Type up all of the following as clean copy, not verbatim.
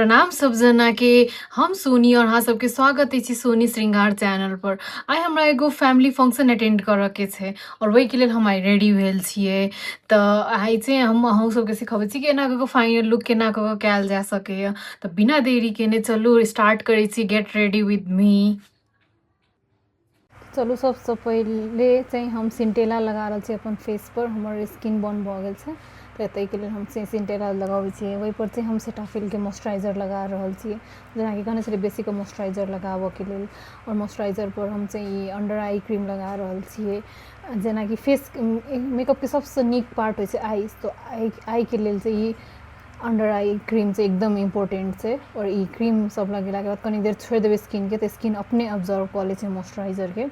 प्रणाम सब जना के। हम सोनी और अहाँ सबके स्वागत अछि सोनी श्रृंगार चैनल पर। आइ हमरा एगो फैमिली फंक्शन अटेंड करऽ के छै और ओहिके लेल हम आइ रेडी भेल छियै। तऽ आइ चाहिँ हम अहूँ सबके सिखबै छी कि एना कऽ कऽ फाइनल लुक केना कऽ कऽ कयल जा सकैए। तऽ बिना देरी केने चलू स्टार्ट करै छी गेट रेडी विद मी। चलू, सबसँ पहिले चाहिँ हम सिन्टेला लगा रहल छी अपन फेसपर। हमर स्किन बर्न भऽ गेल छै, तऽ ताहिके लेल हम सिन्टेला लगाबै छियै। ओहिपर चाहिँ हम सेटाफिलके मॉइस्चराइजर लगा रहल छियै, जेनाकि कहने छलियै बेसीके मॉइस्चराइजर लगाबऽके लेल। आओर मॉइस्चराइजरपर हम चाहिँ ई अंडर आई क्रीम लगा रहल छियै। जेनाकि फेस मेकअपके सबसँ नीक पार्ट होइ छै आइज, तऽ आइके लेल चाहिँ ई अंडर आई क्रीम चाहिँ एकदम इम्पोर्टेन्ट छै। आओर ई क्रीम सब लगेलाके बाद कनी देर छोड़ि देबै स्किनके, तऽ स्किन अपने ऑब्जर्व कऽ लै छै मॉइस्चराइजरके।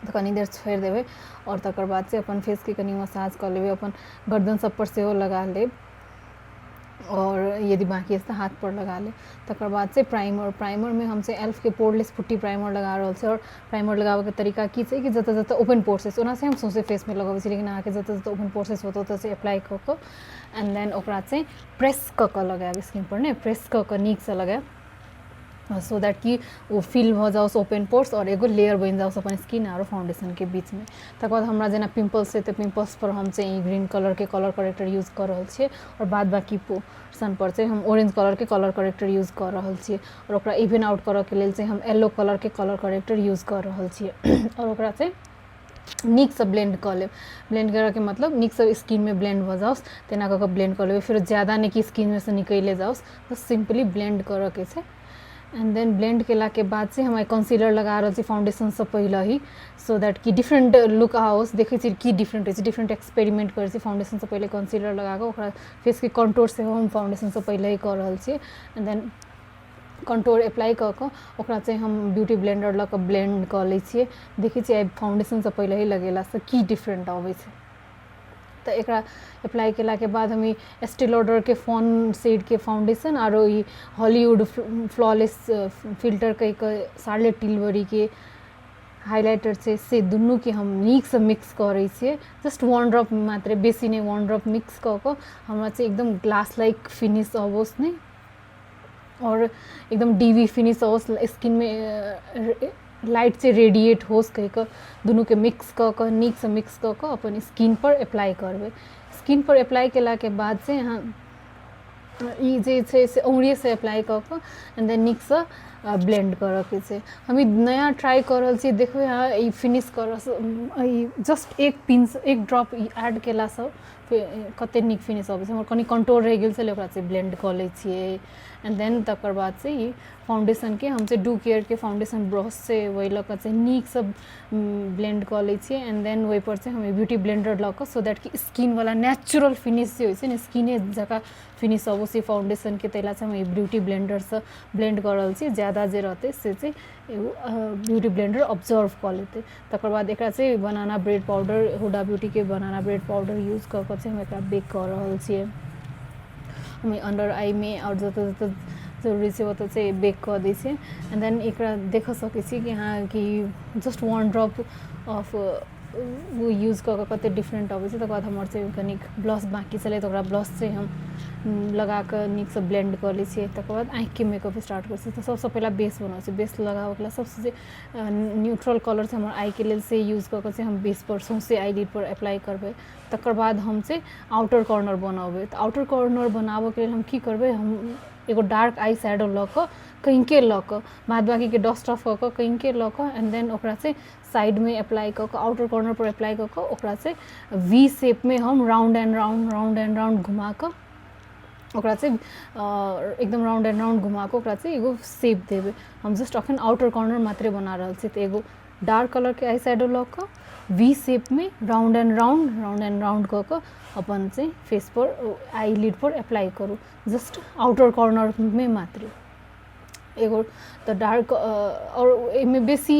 तऽ कनी देर छोड़ि देबै आओर तकर बाद से अपन फेसके कनी मसाज कऽ लेबै, अपन गर्दन सबपर सेहो लगा लेब आओर यदि बाँकी अछि तऽ हाथपर लगा लेब। तकर बाद से प्राइमर। प्राइमरमे हम से एल्फके पोरलेस पुट्टी प्राइमर लगा रहल छी। आओर प्राइमर लगाबऽके तरीका की छै कि जतऽ जतऽ ओपन पोर्सेस, ओना से हम सौँसे फेसमे लगबै छी, लेकिन अहाँके जतऽ जतऽ ओपन पोर्सेस होत ओतऽ से अप्लाई कऽ कऽ एंड देन ओकरा चाहिँ प्रेस कऽ कऽ लगायब स्किनपर, ने प्रेस कऽ कऽ नीकसँ लगायब, सो that कि ओ फिल भऽ जाओ ओपन पोर्स आओर एगो लेयर बनि जाओ अपन स्किन आरो फाउंडेशनके बीचमे। तकर बाद हमरा जेना पिम्पल्स छै, तऽ पिम्पल्सपर हम चाहिँ ई ग्रीन कलरके कलर करेक्टर यूज कऽ रहल छियै आओर बाद बाँकी पोर्शन पर चाहिँ हम ऑरेंज कलरके कलर करेक्टर यूज कऽ रहल छियै। आओर ओकरा इवन आउट करऽके लेल चाहिँ हम येलो कलरके कलर करेक्टर यूज कऽ रहल छियै आओर ओकरा चाहिँ नीकसँ ब्लेंड कऽ लेब। ब्लेंड करऽके मतलब नीकसँ स्किनमे ब्लेंड भऽ जाओ तेना कऽ कऽ ब्लेंड कऽ लेबै। फेर ज्यादा नहि कि स्किनमे से निकलि जाओ, बस सिम्पली ब्लेंड करऽके छै। एंड then blend केलाके बाद से हम आइ कंसीलर लगा रहल छी फाउंडेशनसँ पहिले ही, सो that कि डिफरेंट लुक आओस। देखै छी की डिफरेंट होइ छै, डिफरेंट एक्सपेरिमेंट करै छी। फाउंडेशनसँ पहिले कंसीलर लगा कऽ ओकरा फेसके कंटूर सेहो हम फाउंडेशनसँ पहिले ही कऽ रहल छी। एंड then contour apply कऽ कऽ ओकरा चाहिँ हम ब्यूटी ब्लेंडर लऽ कऽ ब्लेंड कऽ लै छियै। देखै छियै आइ फाउंडेशनसँ पहिले ही लगेलासँ की डिफरेंट अबै छै। तऽ एकरा अप्लाई केलाके बाद हम ई एस्टे लॉडरके फोन शेडके फाउंडेशन आरो ई हॉलीवुड फ्लॉलेस फिल्टर कहि कऽ शार्लेट टिलबरीके हाइलाइटर छै, से दुनूके हम नीकसँ मिक्स करै छियै। जस्ट वन ड्रॉप मात्रै, बेसी नहि, वन ड्रॉप मिक्स कऽ कऽ हमरा चाहिँ एकदम ग्लास लाइक फिनिश अबोस् नहि आओर एकदम डीवी फिनिश आओस, स्किनमे लाइट चाहिँ रेडिएट होस कहि कऽ दुनूके मिक्स कऽ कऽ, नीकसँ मिक्स कऽ कऽ अपन स्किनपर अप्लाई करबै। स्किनपर अप्लाई केलाके बाद चाहिँ अहाँ ई जे छै से अङ्गुरिएसँ अप्लाई कऽ कऽ एंड देन नीकसँ ब्लेंड करऽके छै। हम ई नया ट्राई कऽ रहल छी। देखबै अहाँ ई फिनिश करऽ, ई जस्ट एक पिंच, एक ड्रॉप ई एड केलासँ कते नीक फिनिश अबै छै। हमर कनि कंटूर रहि गेल छलै, ओकरा चाहिँ ब्लेंड कऽ लै छियै। एंड देन तकर बाद से ई फाउंडेशनके हम चाहिँ do केयरके फाउंडेशन ब्रश से ओहि लऽ कऽ चाहिँ नीकसँ ब्लेंड कऽ लै छियै। एंड देन ओहिपर चाहिँ हम ब्यूटी ब्लेंडर लऽ कऽ, सो that कि स्किनवला नेचुरल फिनिश जे होइ छै ने, स्किने जकाँ फिनिश अबो से फाउंडेशनके, ताहि लए चाहिँ हम ई ब्यूटी ब्लेंडरसँ ब्लेंड कऽ रहल छी। ज्यादा जे रहतै से चाहिँ एगो ब्यूटी ब्लेंडर ऑब्जर्व कऽ लेतै। तकर बाद एकरा चाहिँ बनाना ब्रेड पाउडर, हुडा ब्यूटीके बनाना ब्रेड पाउडर यूज कऽ कऽ चाहिँ हम एकरा बेक कऽ रहल छियै। हम अंडर आईमे आओर जतऽ जतऽ जरूरी छै ओतऽ चाहिँ बेक कऽ दै छियै। एंड देन एकरा देख सकै छी कि अहाँ कि जस्ट वन ड्रॉप ऑफ ओ यूज कऽ कऽ कते डिफरेंट अबै छै। तकर बाद हमर चाहिँ कनिक ब्लश बाँकी छलै, तऽ ओकरा ब्लश चाहिँ हम लगा कऽ नीकसँ ब्लेंड कऽ लै छियै। तकर बाद आँखिके मेकअप स्टार्ट करै छियै। तऽ सबसँ पहिला बेस बनबै छियै। बेस लगाबऽके लेल सबसँ जे न्यूट्रल कलर छै हमर आइके लेल, से यूज कऽ कऽ चाहिँ हम बेसपर सौँसे आईलिड पर अप्लाई करबै। तकर बाद हम चाहिँ आउटर कॉर्नर बनबै। तऽ आउटर कॉर्नर बनाबऽके लेल हम की करबै? हम एगो डार्क आई शैडो लऽ कऽ, कनिके लऽ कऽ, बाद बाँकीके डस्ट ऑफ कऽ कऽ, कनिके लऽ कऽ एंड देन ओकरा चाहिँ साइडमे अप्लाई कऽ कऽ, आउटर कॉर्नर पर अप्लाई कऽ कऽ, ओकरा चाहिँ वी शेपमे हम round and round, round and round घुमा कऽ, ओकरा चाहिँ एकदम राउंड एंड राउंड घुमा कऽ ओकरा चाहिँ एगो शेप देबै। हम जस्ट अखन आउटर कॉर्नर मात्रे बना रहल छी। तऽ एगो डार्क कलरके आई शैडो लऽ कऽ V शेपमे round and round, round and round कऽ कऽ अपन चाहिँ फेसपर, आई लिडपर अप्लाई करू, जस्ट आउटर कॉर्नरमे मात्रे। एगो तऽ डार्क आओर एहिमे बेसी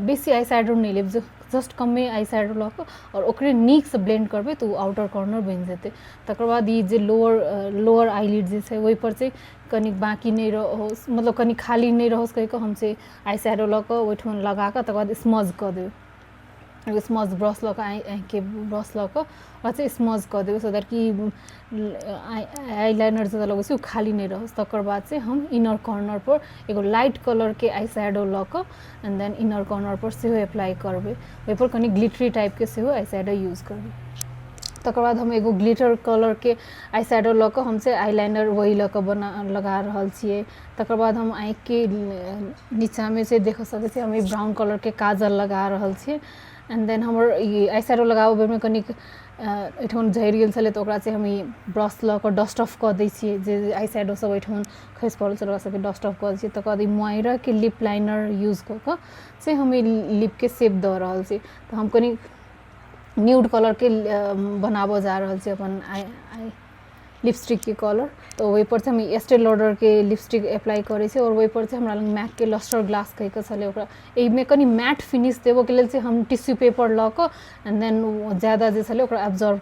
बेसी आई शैडो नहि लेब, जस्ट कमे आई शैडो लऽ कऽ आओर ओकरे नीकसँ ब्लेंड करबै तऽ ओ आउटर कॉर्नर बनि जेतै। तकर बाद ई जे लोअर लोअर आईलिड जे छै, ओहिपर चाहिँ कनि बाँकी नहि रहो, मतलब कनि खाली नहि रहो कहि कऽ हम से आई शैडो लऽ कऽ ओहिठाम लगा कऽ तकर बाद स्मज कऽ देबै। एगो स्मज ब्रश लऽ कऽ, आँखिके ब्रश लऽ कऽ ओकरा चाहिँ स्मज कऽ देबै, सो that कि आईलाइनर जतऽ लगै छै ओ खाली नहि रहत। तकर बाद चाहिँ हम इनर कॉर्नरपर एगो लाइट कलरके आई शैडो लऽ कऽ एंड then inner कॉर्नरपर सेहो अप्लाई करबै। ओहिपर कनि ग्लिटरी टाइपके सेहो आई शैडो यूज करबै। तकर बाद हम एगो ग्लिटर कलरके आई शैडो लऽ कऽ हम से आईलाइनर वही लऽ कऽ बना लगा रहल छियै। तकर बाद हम आँखिके नीचाँमे से देख सकै छियै, हम ई ब्राउन कलरके काजल लगा रहल छियै। एंड then हमर ई आई शैडो लगाबऽ बेरमे कनिक एहिठाम झड़ि गेल छलै, तऽ ओकरा से हम ई ब्रश लऽ कऽ डस्ट ऑफ कऽ दै छियै। जे आई शैडो सब एहिठाम खसि पड़ल छलै, ओकरा सबके डस्ट ऑफ कऽ दै छियै। तकर बाद ई मोइराके लिप लाइनर यूज कऽ कऽ से हम ई लिपके शेप दऽ रहल छी। तऽ हम कनि न्यूड कलरके बनाबऽ जा रहल छी अपन आइ आइ लिपस्टिकके कलर। तऽ ओहिपर चाहिँ हम एस्टे लॉडरके लिपस्टिक अप्लाई करै छी आओर ओहिपर चाहिँ हमरा लग मैकके लस्टर ग्लास कहि कऽ छलै, ओकरा एहिमे कनि मैट फिनिश देबऽके लेल चाहिँ हम टिश्यू पेपर लऽ कऽ एंड then ज्यादा जे छलै ओकरा एब्जॉर्ब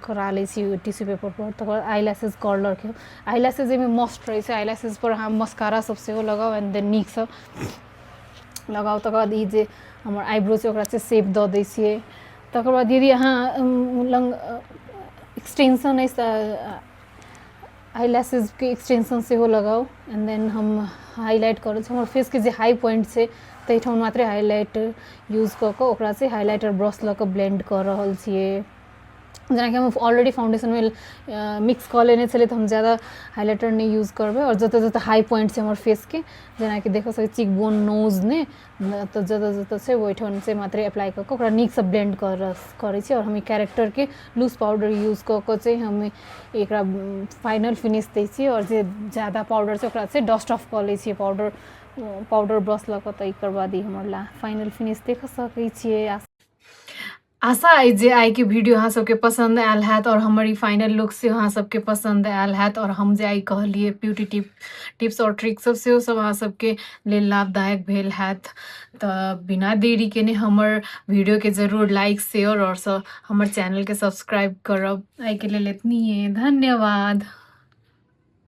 करा लै छी ओहि टिश्यू पेपरपर। तकर बाद आई लैसेज कर्लरके आई लैसेज एहिमे मस्ट रहै छै। आई लैसेजपर अहाँ मस्कारा सब सेहो लगाउ एंड देन नीकसँ लगाउ। तकर बाद ई जे हमर आइब्रो छै, ओकरा चाहिँ शेप दऽ दै छियै। तकर बाद यदि अहाँ लग एक्सटेंशन अछि तऽ आई लैसेजके एक्सटेंशन सेहो लगाउ। एंड देन हम हाइलाइट करै छी हमर फेसके जे हाई पॉइंट छै, ताहिठाम मात्रे हाइलाइट यूज कऽ कऽ ओकरा से हाइलाइटर ब्रश लऽ कऽ ब्लेंड कऽ रहल छियै। जेनाकि हम ऑलरेडी फाउंडेशनमे मिक्स कऽ लेने छलियै, तऽ हम ज्यादा हाइलाइटर नहि यूज करबै। आओर जतऽ जतऽ हाई पॉइंट छै हमर फेसके, जेनाकि देख सकै चिक बोन, नोज ने, तऽ जतऽ जतऽ छै ओहिठाम से मात्रे अप्लाई कऽ कऽ ओकरा नीकसँ ब्लेंड करै छी। आओर हम ई कैरेक्टरके लूज पाउडर यूज कऽ कऽ चाहिँ हम एकरा फाइनल फिनिश दै छियै। आओर जे ज्यादा पाउडर छै, ओकरा चाहिँ डस्ट ऑफ कऽ लै छियै पाउडर पाउडर ब्रश लऽ कऽ। तऽ एकर बाद ई हमर ला फाइनल फिनिश देख सकै छियै। आशा अछि जे आइके वीडियो अहाँ सबके पसन्द आयल हैत आओर हमर ई फाइनल लुक सेहो अहाँ सबके पसन्द आयल हैत। आओर हम जे आइ कहलियै ब्यूटी टिप्स आओर ट्रिक सब, सेहो सब अहाँ सबके लेल लाभदायक भेल हैत। तऽ बिना देरी केने हमर वीडियोके जरूर लाइक, शेयर आओर हमर चैनलके सब्सक्राइब करब। आइके लेल एतनिए, धन्यवाद।